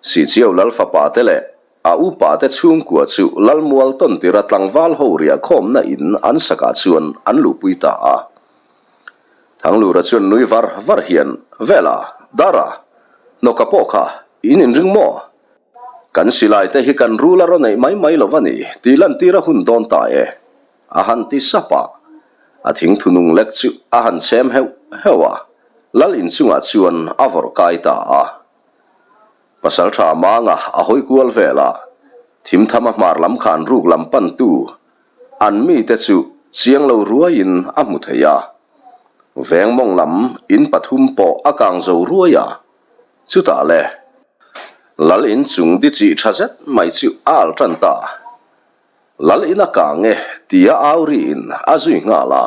Sichiau lal fapa te leh a upa te chhungkua chu Lalmual tawntira tlangval ho riah khawmna in an sakah chuan an luhpui ta a. Thanglura chuan nui var var hian, Vela, Dara, hnawka pawh kha in inring maw? Kan silai te hi kan rul a rawn neih mai mai lo va ni tih lantir a hun dawn ta e, a han ti sap a. A thing thunung lek chu a han chhem heuh heuh a, lal inchungah chuan a vawrh kai ta a. Pasaltha Manga a hawi kual vel a, thimtham a hmar lam khan ruk lam pantu an mite chu chiang lo ruaiin a hmu thei a. Veng mawng lam in pathum pawh a kang zo ruai a. Chutah le. Lal in chung di chih tha zet mai chu a al tan ta. Lal in a kang e tia au riin a zui nghal a.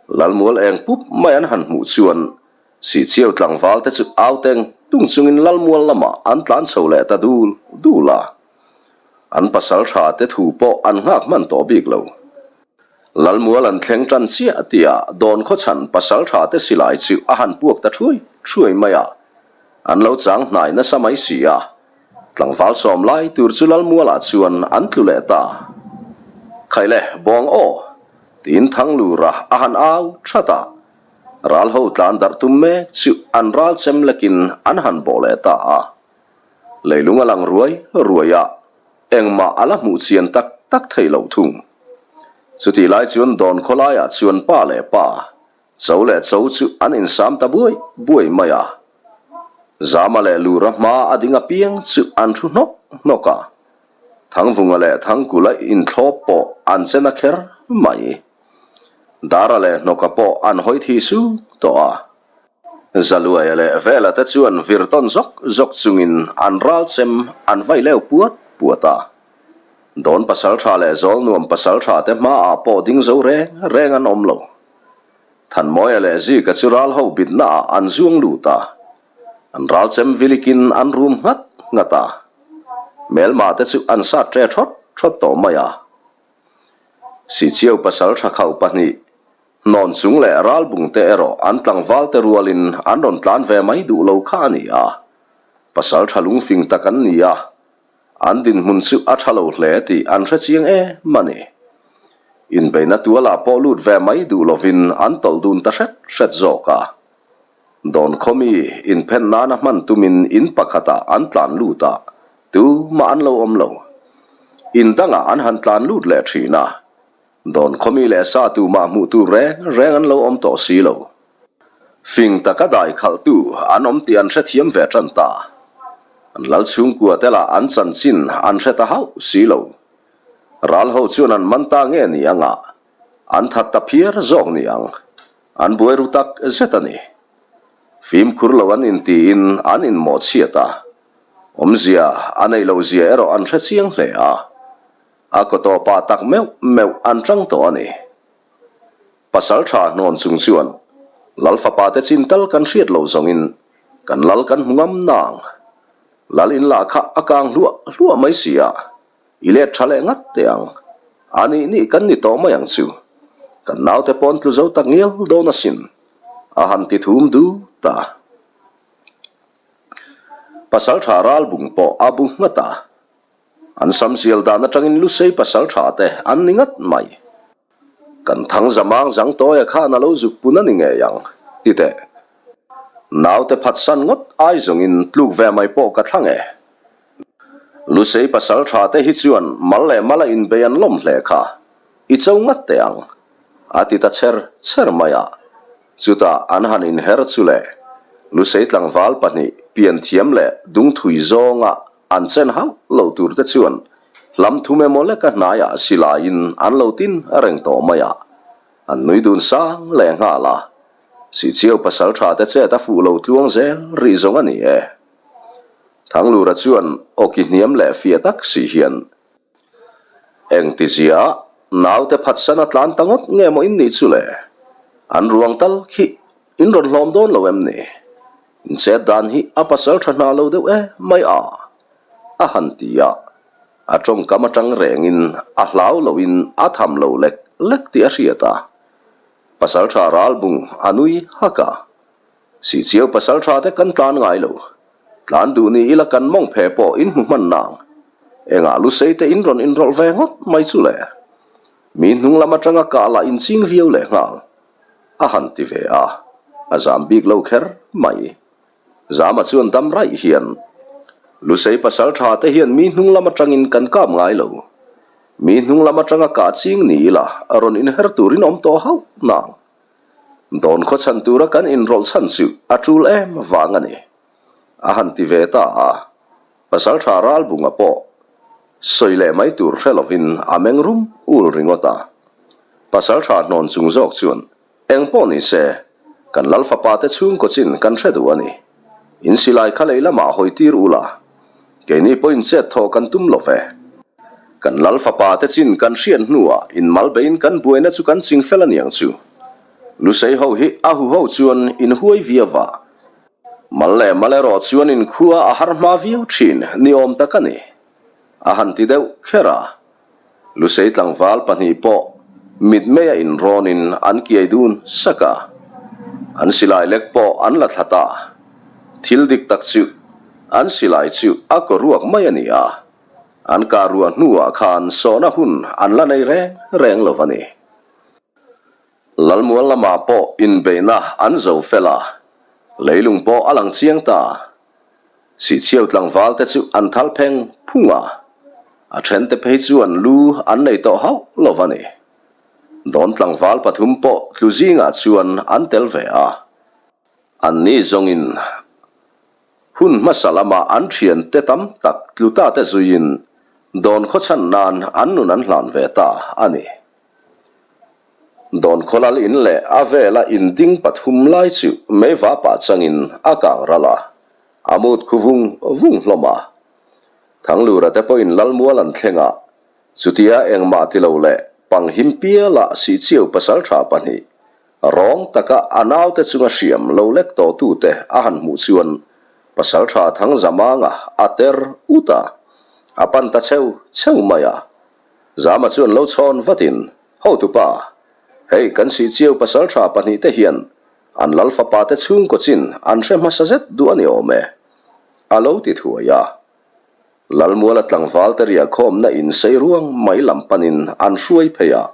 Lalmual eng pup mai an han hmuh chuan Sihchiau tlangval te chu au teng tung chungin Lalmual lamah an tlan chho leh ta dul dul a. An pasal tha te thu pawh an nghak hman tawh bik lo. Lalmual an thleng tan chiah tia dawn khawchhan pasal tha te silai chu a han puak ta thuai thuai mai a. An lo chang hnai nasa mai si a. Tlangval sawm lai tur chu Lalmualah chuan an tlu leh ta. Khaile, bawng aw! Tiin Thanglura a han au that a. Ral ho tlan darh tum mek chu an ral chem lekin an han bawh leh ta a. Leilung a lang ruai ruai a, engmah a la hmuh chian tak tak theih loh thung. Chutih lai chuan dawn khawlaiah chuan pa leh pa, cho leh cho chu an insam ta buai buai mai a. Zama leh Lura hma a ding apiang chu an thu hnawk hnawk a. Thangvunga leh Thangkula inthlawp pawh an che na kher mai. Dara leh Hnawka pawh an hawi thi su tawh a. Zaluaia leh Vela te chuan vir tawn zawk zawk chungin an ral chem an vai leu puat puat a. Dawn pasaltha leh Zawlnuam pasaltha te hmaah pawh ding zo reng reng an awm lo. Thanmawia leh Zika chu ral ho bitnaah an zuang lut a. An ral chem vilikin an rum nghat nghat a. Hmelma te chu an sat ṭe ṭhawt ṭhawt tawh mai a. Sichiau pasal tha khauh pahnih, hnawn chung leh ralbung te erawh an tlangval te rualin an rawn tlan ve mai duh lo kha a ni a. Pasal tha lungfing tak an ni a, an dinhmun chu a tha lo hle tih an hre chiang em a ni. Inbeihna tualah pawh lut ve mai duh lovin an tawlh dun ta hret hret zawk a. Dawn khawmi inphen nana hman tumin in pakhatah an tlan lut a, tumah an lo awm lo. In dangah an han tlan lut leh thin a, dawn khawmi leh sa tumah hmuh tur reng reng an lo awm tawh si lo. Fing taka dai khalhtu an awm tih an hrethiam ve tan ta. An lal chhungkua te lah an chanchin an hre ta hauh si lo. Ral ho chuan an man ta nge ni angah an that ta phiar zawk ni ang. An buai ru tak zet a ni. Fimkhur lo an intiin an inmawhchhiat a, awmzia a neih loh zia erawh an hre chiang hle a, a kaw tawpah tak meuh meuh an tang tawh a ni. Pasal tha hnawn chung chuan Lal fapa te chin tal kan hriat loh zawngin kan lal kan hmu ngam nang. Lal in lah kha a kang hluah hluah mai si a, I let tha leh ngat teh ang. A nih nih kan ni tawh mai ang chu. Kan naute pawn tlu zo tak ngial dawn asin. A han ti thum dut a. Pasal tha ral bung pawh a bu nghat a. An sam zial dan atangin Lusei pasal tha te an ni ngat mai. Kan thang zamang zang tawia khan a lo zuk pun a ni ngei ang, ti teh. Naute phatsan ngawt ai zawngin tluk ve mai pawh ka thlang e. Lusei pasal tha te hi chuan mal leh mal a inbei an lawm hle kha, i cho ngat teh ang, a ti ta chher chher mai a. Chutah an han inher chu le, Lusei tlangval pahnih pian thiam leh dungthui zawnga an chen hauh lo tur te chuan Hlam thum emaw leka hnaiah silaiin an lo tin reng tawh mai a, an nui dun sang leh nghal a. Sihchiau pasal tha te chet a fuh lo tluang zel rih zawng a ni e. Thanglura chuan awki hniam leh fiah tak si hian, Engtizia naute phatsan a tlan ta ngawt nge maw in nih chu le? An ruang tal khi in rawn hlawm dawn lo em ni? In chet dan hi a pasal tha hna lo deuh e mai a. A han ti a, a tawngkam atang rengin a hlau loin a tham lo lek lek tih a hriat a. Pasaltha ralbung a nui hak a, Sihchiau pasaltha te kan tlan ngai lo, tlan duh ni ila kan mawng phe pawh in hmu hman nang. Engah lusei te in rawn inrawlh ve ngawt mai chu le. Mi hnung lam atanga kah lah inching viau leh nghal. A han ti ve a, a zam bik lo kher mai. Zama chuan dam raih hian, Lusei pasal tha te hian mi hnung lam atangin kan kap ngai lo. Mi hnung lam atanga kah ching ni ila rawn inher turin awm tawh hauh nang. Dawn khaw chhan tura kan inrawlh chhan chu a tul em vang a ni. A han ti ve ta a, pasal tha Ralbunga pawh sawi leh mai tur hre lovin a meng rum ul ringawt a. Pasal tha hnawn chung zawk chuan Eng pawh ni se, kan Lal fapa te chhungkaw chin kan hre duh a ni. In silai kha lei lamah hawi tir ula. Keini pawhin chet thawh kan tum lo ve. Kan lal fapa te chin kan hriat hnuah inmal beiin kan buaina chu kan ching fel aniang chu. Lusei ho hi a huho chuan inhuai viau va. Mal leh mal erawh chuan inkhua a har hma viau thin ni awm tak a ni. A han ti deuh kher a. Lusei tlangval pahnih pawh mitmeia inrawnin an kiai dun sak a, an silai lek pawh an la thla ta. Thil dik tak chu an silai chu a kaw ruak mai a ni a, an kah ruah hnuah khan sawhna hun an la nei reng reng lo a ni. Lalmual lamah pawh inbeihna an zo fel a, leilung pawh a lang chiang ta. Sihchhiau tlangval te chu an thal pheng phung a, a then te phei chuan lu an nei tawh hauh lo va ni. Dawn tlangval pathum pawh tlu zingah chuan an tel ve a, anni zawngin hun hmasa lama an thian te tam tak tlu ta te zuiin dawn khawchhan nan an nun an hlan ve ta a ni. Dawn khawlal in leh a vela in ding pathum lai chu meiva pah changin a kang ral a, a mut khu vung vung hlawm a. Thanglura te pawhin Lalmual an thleng a, chutia engmah ti lo leh panghim piala Sihchiau pasaltha pahnih rawng taka a naute chunga hriam lo lek tawhtute a han hmuh chuan pasaltha Thangzamanga a ter ut a, a pan ta cheu cheu mai a. Zama chuan lo chhawn vatin, Hotupa, hei kan Sihchiau pasaltha pahnihte hian an lal fapa te chhungkaw chin an hre hmasa zet duh a ni awm e, a lo ti thuai a. Lalmuala tlangval te riahkhawmna in sei ruang mai lam panin an hruai phei a.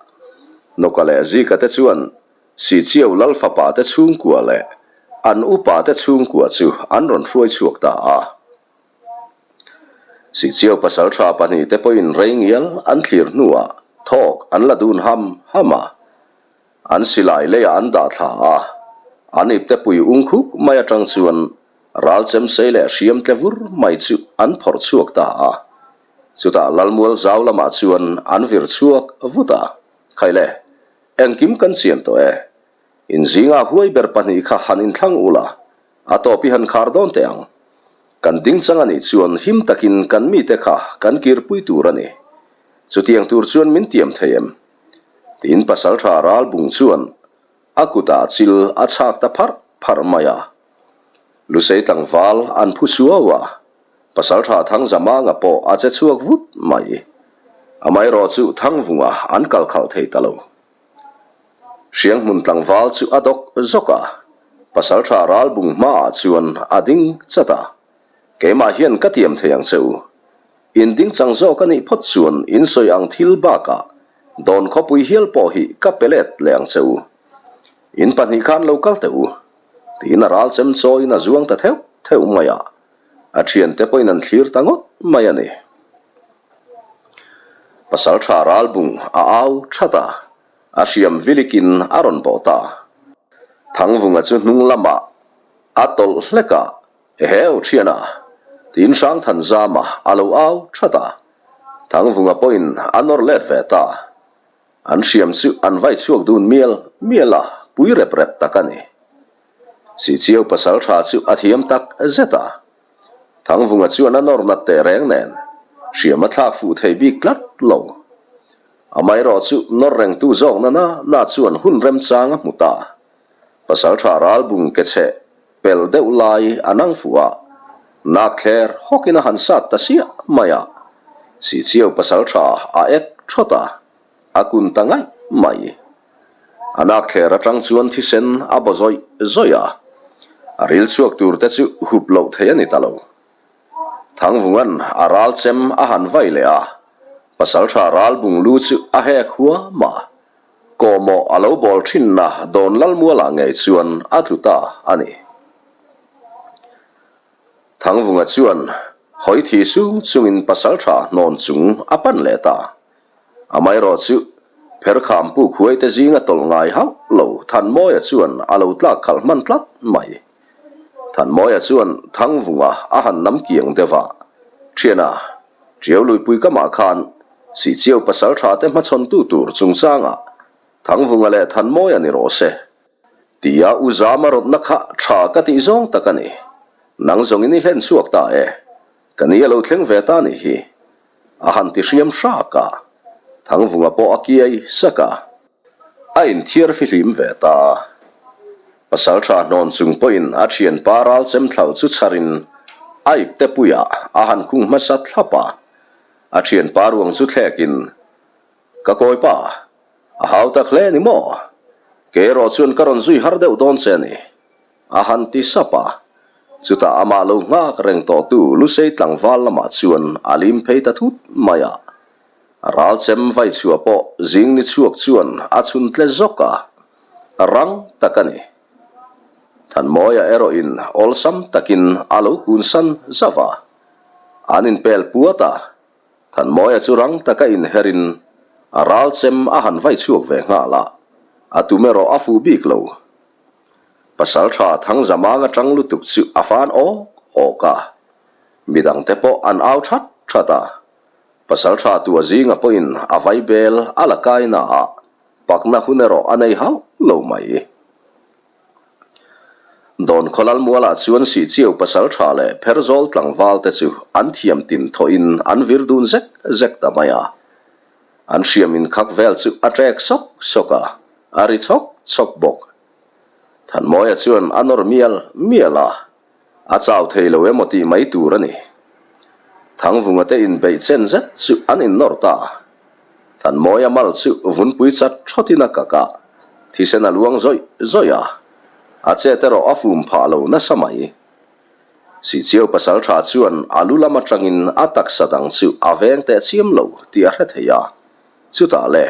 Nawka leh Zika te chuan Sihchiau lal fapa te chhungkua leh an upa te chhungkua chu an rawn hruai chhuak ta a. Sihchiau pasal tha pahnihte pawhin rei ngial an thlir hnuah thawk an la dun ham ham a, an silai leiah an dah thla a, an ipte pui ung khuk mai atang chuan ral chemsei leh hriam tle vur mai chu an phawrh chhuak ta a. Chutah Lalmual zau lamah chuan an vir chhuak vut a, Khaile, engkim kan chian tawh e. In zingah huai ber pahnih kha han inthlang ula, A tawp i han khar dawn teh ang. Kan ding chang a nih chuan him takin kan mite kha kan kirpui tur a ni. Chutiang tur chuan min tiam thei em? Tiin pasaltha Ralbung chuan a kutah chil a chhak ta pharh pharh mai a. Lusei tlangval an phu suau a, pasaltha Thangzamanga pawh a che chhuak vut mai. Amaherawhchu Thangvunga an kal khalh thei ta lo. Hrianghmun tlangval chu a dawk zawk a, pasaltha ralbung hmaah chuan a ding chat a, Keimah hian ka tiam thei ang che u. In ding chang zawk a nih phawt chuan in sawi ang thil bakah dawn khawpui hial pawh hi ka pe let leh ang che u. In pahnih khan lo kal teh u, tiin a ral chem chawiin a zuang ta theuh theuh mai a, a thiante pawhin an thlir ta ngawt mai a ni. Pasaltha ralbung a au that a, a hriam vilikin a rawn bawh ta. Thangvunga chu hnung lamah a tawlh hlek a, Eheu thiana! tiin Hrangthanzama a lo au that a. Thangvunga pawhin a nawr let ve ta. An hriam chu an vai chhuak dun mial mial a, pui rep rep tak a ni. Sihchiau pasaltha chu a thiam tak zet a. Thangvunga chuan a nawr nat teh reng nen hriam a thlak fuh thei bik tlat lo. Amaherawh chu nawr rengtu zawkna na na chuan hun remchang a hmu ta. Pasaltha ralbung ke chhe pel deuh lai a nang fuh a, nak thler hawkin a han sat ta siah mai a. Sihchiau pasaltha a ek thawt a, a kun ta ngaih mai. A nak thler atang chuan thisen a baw zawih zawih a, a ril chhuak tur te chu hup loh theih a ni ta lo. Thangvunga'n a ral chem a han vai leh a, pasaltha ral bung lu chu a hek huam a, kawhmawh a lo bawl thinna dawn Lalmualah ngei chuan a tlu ta a ni. Thangvunga chuan hawi thi sung chungin pasaltha hnawn chung a pan leh ta. Amaherawh chu Pherkham puk huaite zinga tawlh ngai hauh lo Thanmawia chuan a lo tlak khalh hman tlat mai. Thanmawia chuan Thangvunga a han nam kiang deuh a, Thiana, Tiau luipui kamah khan Sihchiau pasaltha te hmachhawntu tur chungchangah Thangvunga leh Thanmawia ni rawh se. Tia u Zama rawtna kha tha ka tih zawng tak a ni. Nang zawngin i hlen chhuak ta e. Ka ni a lo thleng ve ta nih hi. A han ti hriam hrak a, Thangvunga pawh a kiai sak a. A inthiar fihlim ve ta. Pasalṭha hnawn chung pawhin a ṭhianpa ral chem thlauh chu chharin a ipte puiah a han khung hmasa thlap a. A ṭhianpa ruang chu thlekin, Ka kawipa, a hau tak hle ni maw? Kei erawh chuan ka rawn zui har deuh dawn che a ni, a han ti sap a. Chutah amah lo nghak reng tawhtu Lusei tlangval lamah chuan a lim phei ta thut mai a. Ral chem vai chhuah pawh zing ni chhuak chuan a chhun tle zawk a, rang tak a ni. Thanmawia erawhin awlsam takin a lo kun san zauh a, an inpel puat a, Thanmawia chu rang taka inherin a ral chem a han vai chhuak ve nghal a, a tum erawh a fuh bik lo. Pasaltha Thangzamang atang lutuk chu a fan awk awk a, midangte pawh an au that that a, Pasalṭha tua zinga pawhin a vaibel a la kai na a, pakna hun erawh a nei hauh lo mai. Dawn khawlal mualah chuan Sihchiau pasalṭha leh Pherzawl tlangval te chu an thiam tin thawhin an vir dun zek zek ta mai a. An hriam inkhak vel chu a ṭek sawk sawk a, a ri chhawk chhawk bawk. Thanmawia chuan a nawr mial mial a. A chau thei lo emaw tih mai tur a ni. Thangvunga te inbeih chen zet chu an innawr ta. Thanmawia mal chu vunpui chat thawtin a kak a, thisen a luang zawih zawih a, a chet erawh a fum phah lo nasa mai. Sihchiau pasal tha chuan a lu lam atangin a taksa dang chu a veng teh chiam lo tih a hre thei a, chutah le,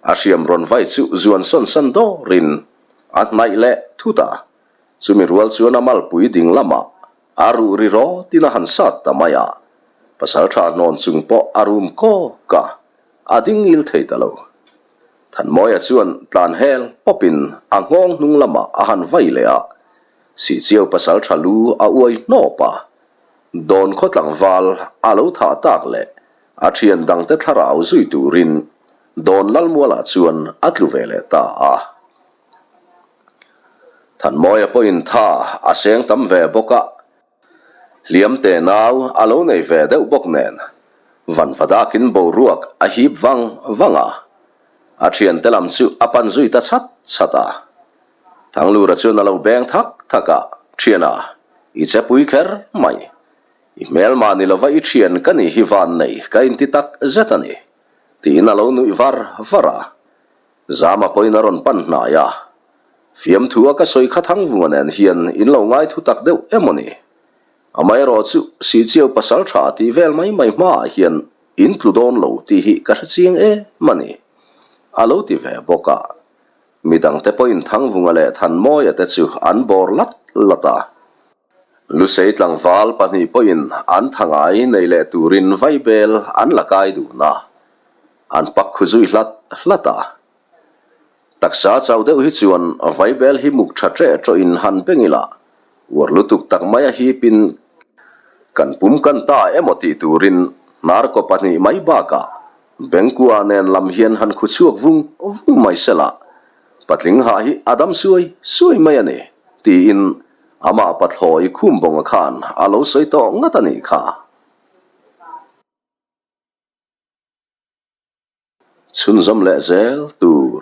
a hriam rawn vai chu zuan sawn san dawrin a hnaih leh thut a. Chumi rual chuan a malpui ding lamah a ruh ri rawtin a han sat ta mai a, pasalṭha hnawn chung pawh a rum kawk a, a ding ngil thei ta lo. Thanmawia chuan tlan hel pawpin a nghawng hnung lamah a han vai leh a, Sihchiau pasalṭha lu a uai hnawp a, Dawn khaw tlangval a lo thah tak leh a ṭhian dangte thlarau zui turin Dawn Lalmualah chuan a tlu ve leh ta a. Thanmawia pawhin tha a seng tam ve bawk a, hliam te nau a lo nei ve deuh bawk nen vanva dakin boruak a hip vang vang a, a thiante lam chu a pan zui ta chhat chhat a. Thanglura chuan a lo beng thak thak a, Thiana, i che pui kher mai. I hmelmah ni lova i thian ka nih hi van nei ka inti tak zet a ni, tiin a lo nuih var var a. Zama pawhin a rawn pan hnai a, Fiamthu a ka sawi kha Thangvunga nen hian in lo ngai thu tak deuh emaw ni? Amaherawh chu Sihchiau pasal tha tih vel mai mai hmaah hian in tlu dawn lo tih hi ka hre chiang em a ni, a lo ti ve bawk a. Midangte pawhin Thangvunga leh Thanmawia te chu an bawr lat lat a. Lusei tlangval pahnih pawhin an thangai nei leh turin vaibel an la kai dun a, an pak khu zui hlat hlat a. Taksa chau deuh hi chuan vaibel hi muk tha ṭeh ṭawhin han beng ila, uar lutuk tak mai a hipin kan pum kan ta emaw tih turin hnarkaw pahnih mai bakah bengkua nen lam hian han khu chhuak vung vung mai sela, patling hah hi a dam suai suai mai a ni, tiin Amah pathlawi Khumbawnga khan a lo sawi tawh ngat a nih kha. Chhunzawm leh zel tur.